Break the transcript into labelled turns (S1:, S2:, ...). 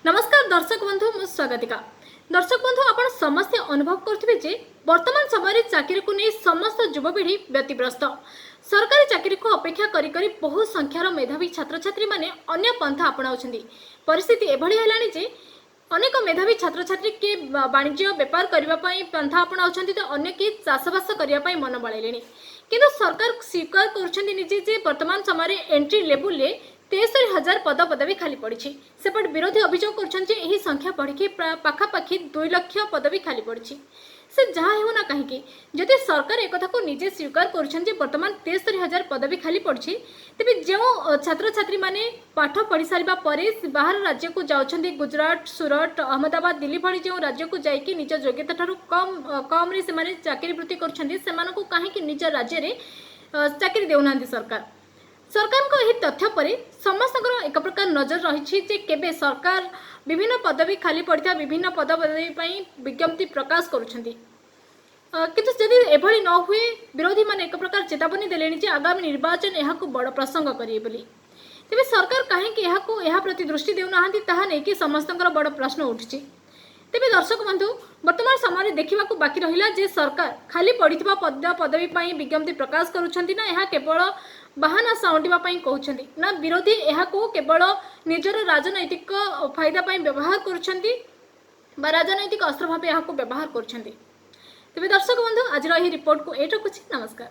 S1: ନମସ୍କାର ଦର୍ଶକ ବନ୍ଧୁ, ମୁଁ ସ୍ୱାଗତିକା। ଦର୍ଶକ ବନ୍ଧୁ, ଆପଣ ସମସ୍ତେ ଅନୁଭବ କରୁଥିବେ ଯେ ବର୍ତ୍ତମାନ ସମୟରେ ଚାକିରିକୁ ନେଇ ସମସ୍ତ ଯୁବପିଢ଼ି ବ୍ୟତିବ୍ୟସ୍ତ। ସରକାରୀ ଚାକିରିକୁ ଅପେକ୍ଷା କରି କରି ବହୁ ସଂଖ୍ୟାର ମେଧାବୀ ଛାତ୍ରଛାତ୍ରୀମାନେ ଅନ୍ୟ ପନ୍ଥା ଆପଣାଉଛନ୍ତି। ପରିସ୍ଥିତି ଏଭଳି ହେଲାଣି ଯେ ଅନେକ ମେଧାବୀ ଛାତ୍ରଛାତ୍ରୀ କିଏ ବାଣିଜ୍ୟ ବେପାର କରିବା ପାଇଁ ପନ୍ଥା ଆପଣାଉଛନ୍ତି ତ ଅନ୍ୟ କିଏ ଚାଷବାସ କରିବା ପାଇଁ ମନ ବଳାଇଲେଣି। କିନ୍ତୁ ସରକାର ସ୍ୱୀକାର କରୁଛନ୍ତି ନିଜେ ଯେ ବର୍ତ୍ତମାନ ସମୟରେ ଏଣ୍ଟ୍ରି ଲେବୁଲରେ 73,000 ପଦ ପଦବୀ ଖାଲି ପଡ଼ିଛି। ସେପଟେ ବିରୋଧୀ ଅଭିଯୋଗ କରୁଛନ୍ତି ଯେ ଏହି ସଂଖ୍ୟା ବଢ଼ିକି ପ୍ରାୟ ପାଖାପାଖି 2 ଲକ୍ଷ ପଦବୀ ଖାଲି ପଡ଼ିଛି। ସେ ଯାହା ହେଉ ନା କାହିଁକି, ଯଦି ସରକାର ଏକଥାକୁ ନିଜେ ସ୍ୱୀକାର କରୁଛନ୍ତି ଯେ ବର୍ତ୍ତମାନ 73,000 ପଦବୀ ଖାଲି ପଡ଼ିଛି, ତେବେ ଯେଉଁ ଛାତ୍ରଛାତ୍ରୀମାନେ ପାଠ ପଢ଼ି ସାରିବା ପରେ ବାହାର ରାଜ୍ୟକୁ ଯାଉଛନ୍ତି, ଗୁଜୁରାଟ, ସୁରଟ, ଅହମ୍ମଦାବାଦ, ଦିଲ୍ଲୀ ଭଳି ଯେଉଁ ରାଜ୍ୟକୁ ଯାଇକି ନିଜ ଯୋଗ୍ୟତା ଠାରୁ କମ୍ରେ ସେମାନେ ଚାକିରି ବୃତ୍ତି କରୁଛନ୍ତି, ସେମାନଙ୍କୁ କାହିଁକି ନିଜ ରାଜ୍ୟରେ ଚାକିରି ଦେଉନାହାନ୍ତି ସରକାର? ସରକାରଙ୍କ ଏହି ତଥ୍ୟ ପରେ ସମସ୍ତଙ୍କର ଏକ ପ୍ରକାର ନଜର ରହିଛି ଯେ କେବେ ସରକାର ବିଭିନ୍ନ ପଦବୀ ଖାଲି ପଡ଼ିଥିବା ବିଭିନ୍ନ ପଦ ପଦବୀ ପାଇଁ ବିଜ୍ଞପ୍ତି ପ୍ରକାଶ କରୁଛନ୍ତି। କିନ୍ତୁ ଯଦି ଏଭଳି ନ ହୁଏ, ବିରୋଧୀମାନେ ଏକ ପ୍ରକାର ଚେତାବନୀ ଦେଲେଣି ଯେ ଆଗାମୀ ନିର୍ବାଚନ ଏହାକୁ ବଡ଼ ପ୍ରସଙ୍ଗ କରିବେ ବୋଲି। ତେବେ ସରକାର କାହିଁକି ଏହା ପ୍ରତି ଦୃଷ୍ଟି ଦେଉନାହାନ୍ତି, ତାହା ନେଇକି ସମସ୍ତଙ୍କର ବଡ଼ ପ୍ରଶ୍ନ ଉଠୁଛି। ତେବେ ଦର୍ଶକ ବନ୍ଧୁ, ବର୍ତ୍ତମାନ ସମୟରେ ଦେଖିବାକୁ ବାକି ରହିଲା ଯେ ସରକାର ଖାଲି ପଡ଼ିଥିବା ପଦ ପଦବୀ ପାଇଁ ବିଜ୍ଞପ୍ତି ପ୍ରକାଶ କରୁଛନ୍ତି ନା ଏହା କେବଳ ବାହାନା ସାଉଁଟିବା ପାଇଁ କହୁଛନ୍ତି, ନା ବିରୋଧୀ ଏହାକୁ କେବଳ ନିଜର ରାଜନୈତିକ ଫାଇଦା ପାଇଁ ବ୍ୟବହାର କରୁଛନ୍ତି ବା ରାଜନୈତିକ ଅସ୍ତ୍ର ଭାବେ ଏହାକୁ ବ୍ୟବହାର କରୁଛନ୍ତି। ତେବେ ଦର୍ଶକ ବନ୍ଧୁ, ଆଜିର ଏହି ରିପୋର୍ଟକୁ ଏଇଠି ରଖୁଛି। ନମସ୍କାର।